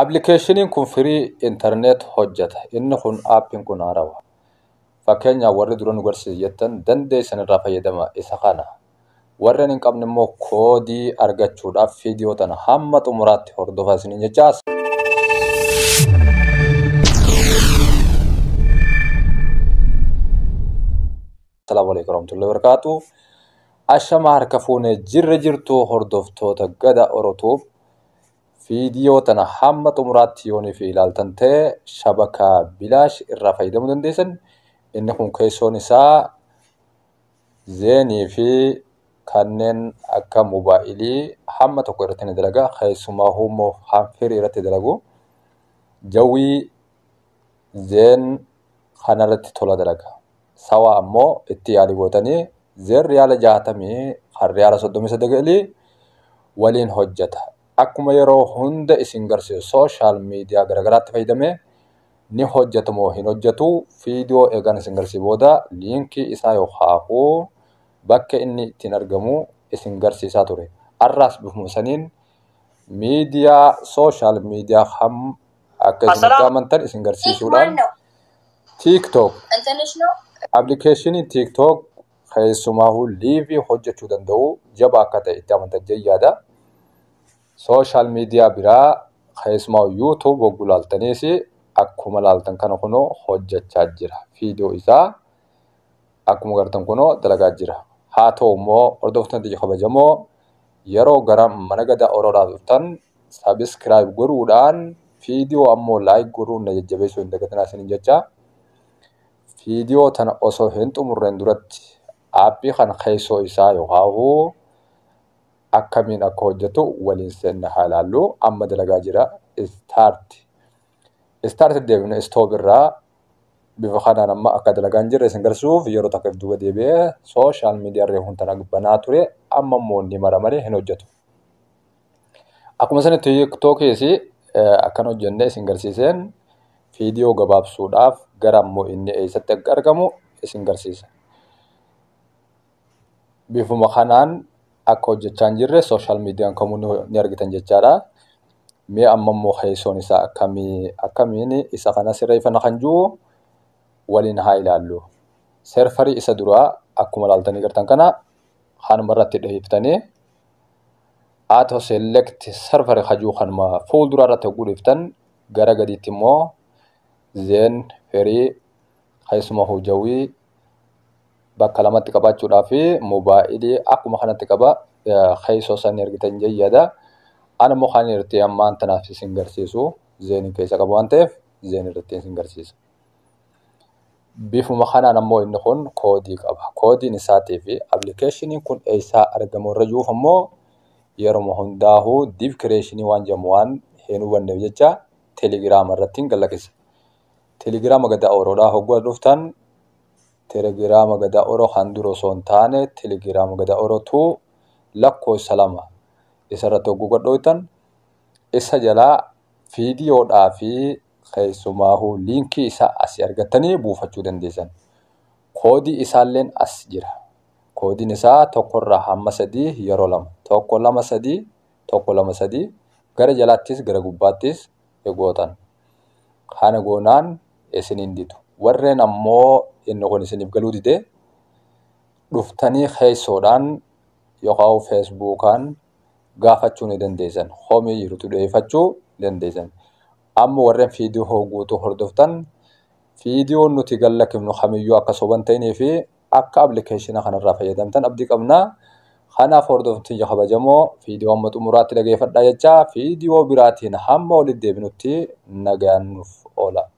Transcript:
Appilikeeshiniin kun firii intarneet hojjeta. Inni kun aappiin kun haarawa. Fakkeenyaaf warri dura nu garsiise jettan dandeessan irraa fayyadama isa kana. Warreen hin qabne immoo koodii argachuudhaaf viidiyoo tana hamma xumuraatti hordofaa isiniin jechaa. Assalaamu alaikum warahmatullahi wabarakatuh. Ashama harka fuunee jirra jirtu hordoftoota Gada Orotuuf viidiyoo tana hamma xumuraatti yoonii fi ilaaltan ta'e shabakaa bilaash irraa fayyadamuu dandeessan. Inni kun keessoon isaa zeenii fi kanneen akka moobaayilii hamma tokko irratti ni dalaga. Keessumaa immoo firii irratti dalagu. Jawwii zeen kanarratti tola dalaga. Sawaa ammoo itti yaalii gootanii zeen riyaala 60 kan riyaala 39 waliin hojjeta. Akkuma yeroo hunda isin garsiisu sooshaal miidiyaa garaagaraatti fayyadamee ni hojjeta moo hin hojjetu viidiyoo eegaan isin garsiisu booda liinkii isaa yookaan bakka inni ittiin argamu isin garsiisaa ture. Har'aas bifuma saniin miidiyaa sooshaal miidiyaa ham akka isin itti amantan isin garsiisuudhaan TikTok appilikeeshinii TikTok keessumaa liivii hojjechuu danda'u jabaa akka ta'e itti amantan jayyaadha. Sooshaal miidiyaa biraa keessumaa YouTube hogguu laaltaniis akkuma laaltan kana kunoo hojjechaa jira. Viidiyoo isaa akkuma gartan kunoo dalagaa jira. Haa ta'u immoo hordoftoonni tiyya kabajamoo yeroo gara mana Gadaa Oroodhaa dhuftan sabiskiraayib godhuudhaan viidiyoo ammoo laayik godhuun na jajjabeessuu hin dagatinaa isiniin jecha. Viidiyoo tana osoo hin xumurreen duratti aappii kana keessoo isaa yookaan akkamiin akka hojjetu waliin seenna haa ilaallu. Amma dalagaa jira. Istaart. Istaart deebine istoob irraa bifa kanaan amma akka dalagaa hin jirre isin garsiisuuf yeroo takka duuba deebi'ee sooshaal miidiyaa irra hundi banaa ture amma immoo ni mara malee hin hojjetu. Akkuma sanitti TikTokiis akkan hojjenne isin garsiiseen viidiyoo gabaabsuudhaaf gara ammoo inni eessatti akka argamu isin garsiisa. Bifuma kanaan akka hojjechaa hin jirre sooshaal miidiyaan kamuu ni argitan jechaadha. Mee amma immoo keessoon isaa akkamii akkamiin isa kana sirreeffanna kan jiru waliin haa ilaallu. Seerfarii isa duraa akkuma ilaaltanii gartan kana kanuma irratti dhiiftanii auto select server hajuu kanuma fuuldura irratti hogguu dhiiftan gara gadiitti immoo zeen firii keessuma hojjawii bakka lamatti qabaachuudhaa fi moobaayilii akkuma kanatti qaba keessoo sanii argitan jayyaadha. Ani immoo kan irratti ammaan tanaaf isin garsiisu zeenii keessa qabu waan ta'eef zeen irratti isin garsiisa. Bifuma kanaan ammoo inni kun koodii qaba. Koodiin isaatii fi appilikeeshiniin kun eessaa argamu irra jiruuf ammoo yeroo hundaa'uu diip kireeshinii waan jedhamu waan hin hubanneef jecha teelegiraama irratti hin gallakisa. Teelegiraama Gadaa Oroodhaa hogguu dhuftan teelegiraama Gadaa Oroo kan dura osoo hin taane teelegiraama Gadaa Orootu lakkoofsa 2 isarratti hogguu gadhooytan isa jalaa viidiyoodhaa fi keessumaahuu liinkii isaa asii argattanii buufachuu dandeessan. Koodii isaalleen as jira. Koodiin isaa 1 hamma 3 yeroo 2 1 2 3 1 2 3 gara jalaattis gara gubbaattis gootan. Kana goonaan isiniin didu. Warreen ammoo inni kun isiniif galuu dide dhuftanii keessoodhaan yookaan feesbuukaan gaafachuu ni dandeessan. Hoomii jirutu dhiyeeffachuu ni dandeessan. Amma warreen viidiyoo guutuu hordoftan viidiyoon nuti gallakifnu kamiyyuu akka soban ta'inii fi akka appilikeeshina kanarraa fayyadamtan abdii qabna. Kanaaf hordoftoota kabajamoo viidiyoo amma xumuraatti dhageeffadhaa jecha viidiyoo biraatiin hamma walitti deebinutti nagaan nuuf oola.